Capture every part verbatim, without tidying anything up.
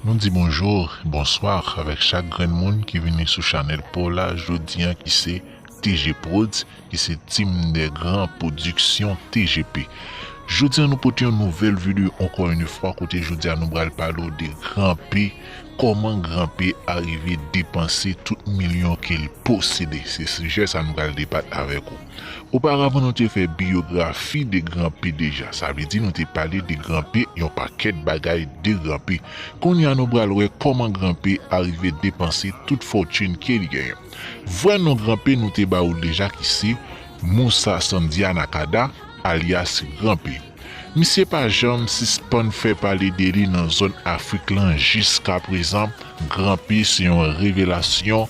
Nou di bonjou, bonswa avèk chak grenn moun ki vini sou chanèl pa w la jodi a, ki se T G Prodz, ki se Team des Grands Production T G P. Jodi a nou pote yon nouvèl videyo ankò yon fwa, kote jodi a nou pral pale w de Gran P, kòman Gran P arive depanse tout milyon ke l posede. Se sijè sa nou pral debat avèk ou. Oparavan nou te fè biyografi de Gran P deja, sa vle di nou te pale de Gran P, yon pakèt bagay de Gran P. Kounye a nou pral wè kòman Gran P arive depanse tout fòtin ke li genyen. Vrè non Gran P nou te ba ou deja, ki se Moussa Sandia Nakada, alyas Gran P. Misye pa janm sispann fè pale de li nan zòn Afrik lan jiskaprezan. Gran P se yon revelasyon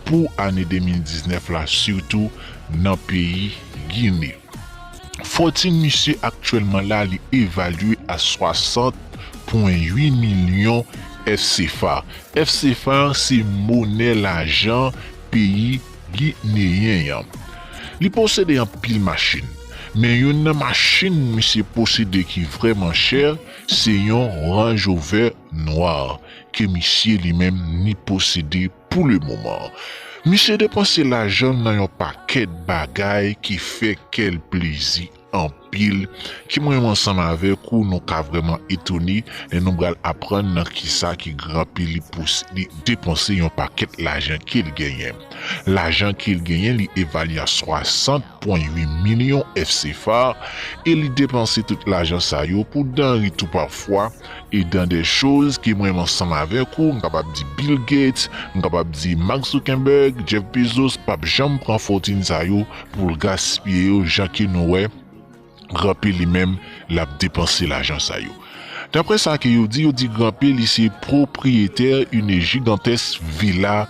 pou ane de mil diznèf la, sitou nan peyi Gine. Fòtin misye aktyèlman la, li evalye a swasant pwen uit milyon F C F A. F C F A se monè lajan peyi gineyen an. Li posede anpil machin, men youn nan machin misye posede ki vrèman chè, se yon Range Rover nwa ke misye li menm li posede pou le moman. Misye depanse lajan nan yon pakèt bagay ki fè kè l plezi anpil, ki mwen menm ansanm avèk ou, nou ka vrèman etone, e nou pral aprann nan kisa ki Gran P li pous-, li depanse yon pakèt lajan ke l genyen. Lajan ke l genyen, li evalye a swasant pwen uit milyon F C F A, e li depanse tout lajan sa yo pou danri tou pafwa, e dans des choses ke mwen menm ansanm avèk ou, m kapab di Bill Gates, m kapab di Mark Zuckerberg, Jeff Bezos p ap janm pran fòtin sa yo pou l gaspiye yo, jan ke nou wè Gran P li menm l ap depanse lajan sa yo. Daprè sa ke yo di, yo di Gran P li se pwopriyetè une gigantesque villa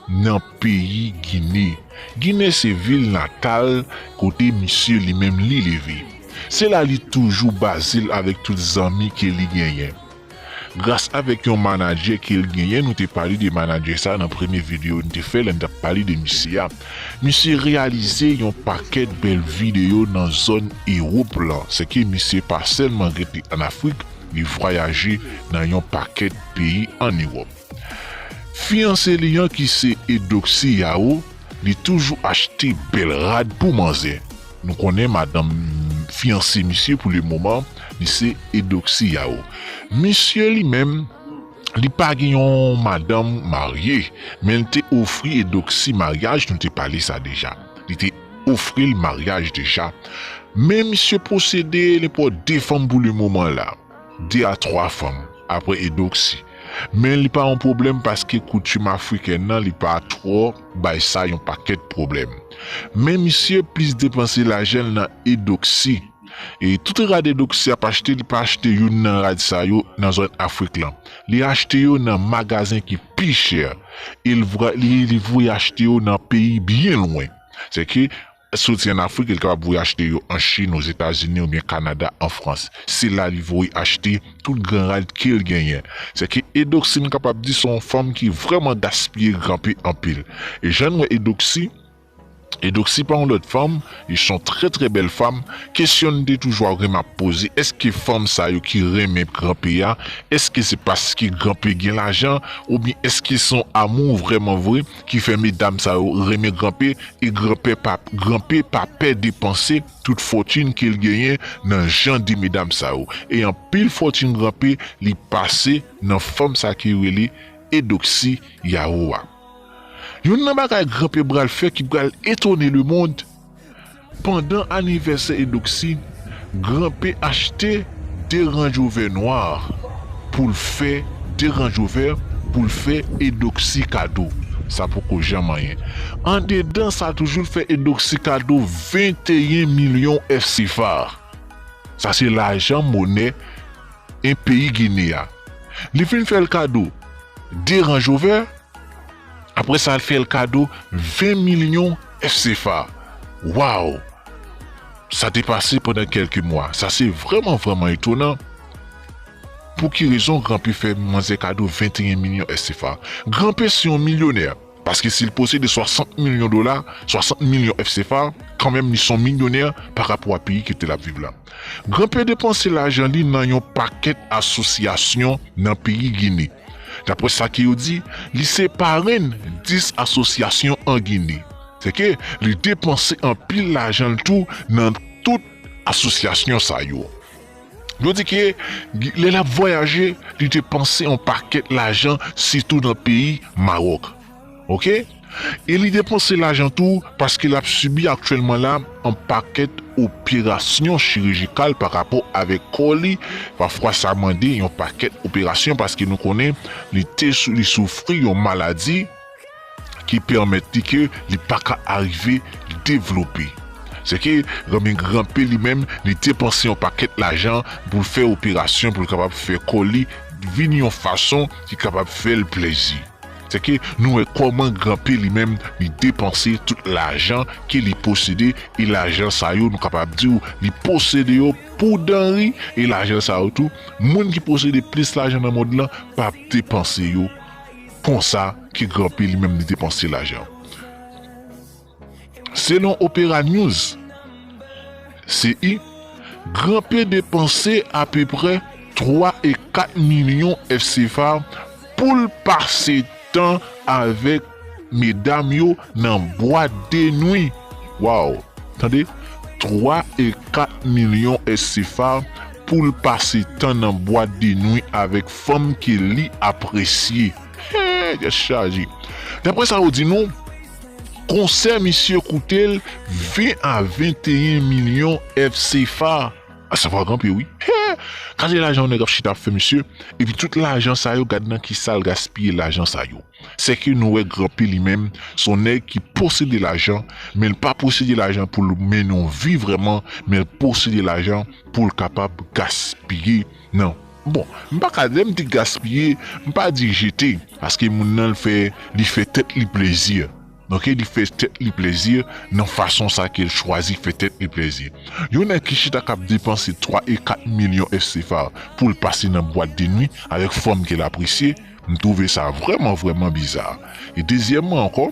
nan peyi Gine. Gine se vil natal kote misye li menm li leve. Se la li toujou baze l avèk tout zanmi ke li genyen. Gras avèk yon manadjè ke l genyen, nou te pale de manadjè sa nan premye videyo nou te fè lè n t ap pale de misye a. Misye reyalize yon pakèt bèl videyo nan zòn Ewòp lan. Se ke misye pa sèlman rete ann Afrik, li vwayaje nan yon pakèt peyi ann Ewòp. Fiyanse li an ki se Eudoxie Yao, li toujou achte bèl rad pou manzè. Nou konnen madanm fiyanse misye pou le moman, li se Eudoxie Yao. Misye li menm, li pa gen yon madanm marye, men li te ofri Eudoxie maryaj, nou te pale sa deja. Li te ofri l maryaj deja. Men misye posede nenpòt de fanm pou le moman la. De a twa fanm, aprè Eudoxie. Men li pa yon pwoblèm paske koutim afriken nan, li pa twò bay sa yon pakèt pwoblèm. Men misye plis depanse lajan l nan Eudoxie. E tout rad Eudoxie ap achte, li pa achte youn nan rad sa yo nan zòn Afrik lan. Li achte yo nan magazen ki pi chè. E l vra-, li, li voye achte yo nan peyi byen lwen. Se ke soti ann Afrik, li kapab voye achte yo an Chin, Ozetazini oubyen Kanada, an Frans. Se la li voye achte tout gran rad ke l genyen. Se ke Eudoxie, n kapab di, se yon fanm ki vrèman gaspiye Gran P anpil. E jan n wè Eudoxie, Eudoxie pa yon lòt fanm, li se yon trè, trè bèl fanm. Kesyon n te toujou renmen ap poze, èske fanm sa yo ki renmen Gran P a, èske se paske Gran P gen lajan, oubyen èske se yon amou vrèman vre ki fè medam sa yo renmen Gran P, e Gran P pa, Gran P pa pè depanse tout fòtin ke l genyen nan jan de medam sa yo. E anpil fòtin Gran P, li pase nan fanm sa ki rele Eudoxie Yao a. Youn nan bagay Gran P pral fè ki pral etone lemonn, pandan anivèsè Eudoxie, Gran P achte de Range Rover nwa pou l fè, de Range Rover pou l fè Eudoxie kado. Sa poko janm anyen. Andedan sa toujou, l fè Eudoxie kado venteyen milyon F C F A. Sa se lajan monè en peyi Gine a. Li fin fè l kado de Range Rover, aprè sa, l fè l kado ven milyon F C F A. Waw! Sa te pase pandan kèlke mwa. Sa se vrèman, vrèman etonan. Pou ki rezon Gran P fè manzè kado venteyen milyon F C F A? Gran P se yon milyonè. Paske si l posede swasant milyon dola, swasant milyon F C F A, kanmenm li se yon milyonè pa rapò a peyi kote l ap viv la. Gran P depanse lajan li nan yon pakèt asosyasyon nan peyi Gine. Daprè sa ke yo di, li se parenn dis asosyasyon an Gine. Se ke li depanse anpil lajan l tou nan tout asosyasyon sa yo. Yo di ke lè l ap vwayaje, li depanse yon pakèt lajan, sitou nan peyi Mawòk. Oke? E li depanse lajan tou paske l ap sibi aktyèlman la yon pakèt operasyon chirijikal pa rapò avèk kò li. Pafwa sa mande yon pakèt operasyon paske nou konnen li te sou, li soufri yon maladi ki pèmèt li ke li pa ka arive devlope. Se ke Granpe, Granpe li menm, li depanse yon pakèt lajan pou l fè operasyon, pou l kapab fè kò li vin yon fason ki kapab fè l plezi. Se ke nou wè kòman Granpe li menm, li depanse tout lajan ke li posede, e lajan sa yo, nou kapab di w, li posede yo pou danri, e lajan sa yo tou, moun ki posede plis lajan nan mond lan, p ap depanse yo konsa ke Granpe li menm li depanse lajan. Selon Opera News, C I, Granpe depanse apeprè twa e kat milyon F C F A pou l pase tan avèk medam yo nan bwat de nwi. Waw! Tande, twa e kat milyon F C F A pou l pase tan nan bwat de nwi avèk fanm ke li apresye. Hey, tèt chaje. Daprè sa yo di nou, konsè misye koute l ven a venteyen milyon F C F A. A, sa va Granpe, wi. Hey, gade lajan yon nèg ap chita ap fè, misye. Epi tout lajan sa yo, gad nan kisa l gaspiye lajan sa yo. Se ke nou wè Granpe li menm, se yon nèg ki posede lajan, men l pa posede lajan pou l mennen yon vi vrèman, men l posede lajan pou l kapab gaspiye nan. Bon, m pa ka, lè m di gaspiye, m pa di jete, paske moun nan l fè, li fè tèt li plezi. Oke, li fè tèt li plezi nan fason sa ke l chwazi fè tèt li plezi. Yon nèg ki chita k ap depanse twa e kat milyon F C F A pou l pase nan bwat de nwi avèk fanm ke l apresye, m twouve sa vrèman, vrèman biza. E dezyèmman ankò,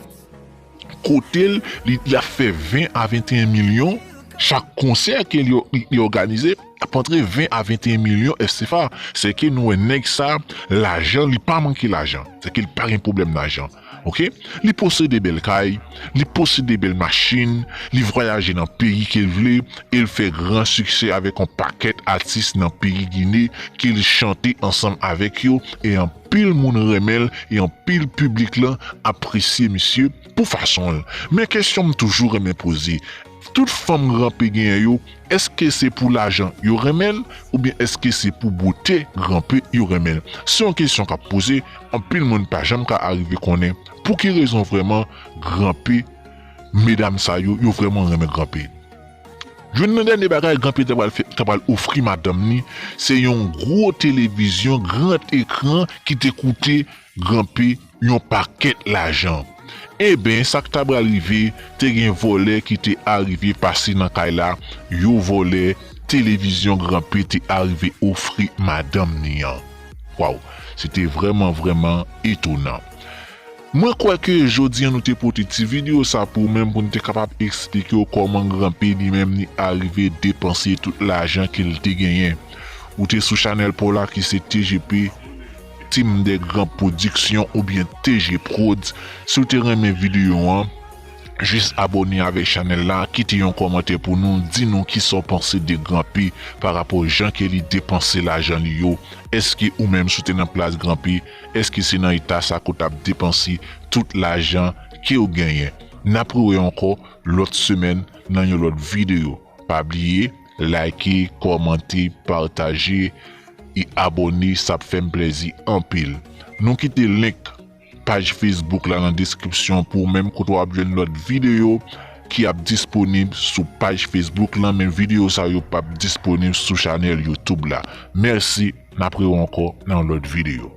kote l, li, l ap fè ven a venteyen milyon, chak konsè ke li, li, li òganize, ap antre ven a venteyen milyon F C F A. Se ke nou wè nèg sa, lajan li pa manke lajan. Se ke li pa gen pwoblèm lajan. Oke? Li posede bèl kay, li posede bèl machin, li vwayaje nan peyi ke l vle, e l fè gran siksè avèk yon pakèt atis nan peyi Gine ke l chante ansanm avèk yo, e anpil moun renmen l, e anpil piblik lan apresye misye pou fason l. Men kesyon m toujou renmen poze, tout fanm Granpe genyen yo, èske se pou lajan yo renmen l, oubyen èske se pou bote Granpe yo renmen l? Se yon kesyon k ap poze, anpil moun pa janm ka arive konnen pou ki rezon vrèman Granpe, medam sa yo, yo vrèman renmen Granpe. Youn nan dènye bagay Granpe ta pral fè, ta pral ofri madanm ni, se yon gwo televizyon gran ekran ki te koute Granpe yon pakèt lajan. Eben, sa k ta pral rive, te gen vòlè ki te arive pase nan kay la, yo vòlè televizyon Granpe te arive ofri madanm ni an. Waw, se te vrèman, vrèman etonan. Mwen kwè ke jodi an nou te pote ti videyo sa pou ou menm pou n te kapab eksplike w kòman Granpe li menm li arive depanse tout lajan ke l te genyen. Ou te sou chanèl pa w la ki se T G P, Team des Grands Productions oubyen T G Prodz. Si w te renmen videyo an, jis abòne avèk chanèl la, kite yon kòmantè pou nou, di nou kisa w panse de Granpe pa rapò jan ke li depanse lajan li yo. Èske ou menm si w te nan plas Granpe, èske se nan eta sa ke w t ap depanse tout lajan ke w genyen? N ap rewè ankò lòt semèn nan yon lòt videyo. Pa bliye, like, kòmante, pataje e abòne, sa ap fè m plèzi anpil. Nou kite link paj Facebook la nan deskripsyon pou ou menm kote w ap jwenn lòt videyo ki ap disponib sou paj Facebook lan, men videyo sa yo p ap disponib sou chanèl YouTube la. Mèsi, n ap rewè ankò nan yon lòt videyo.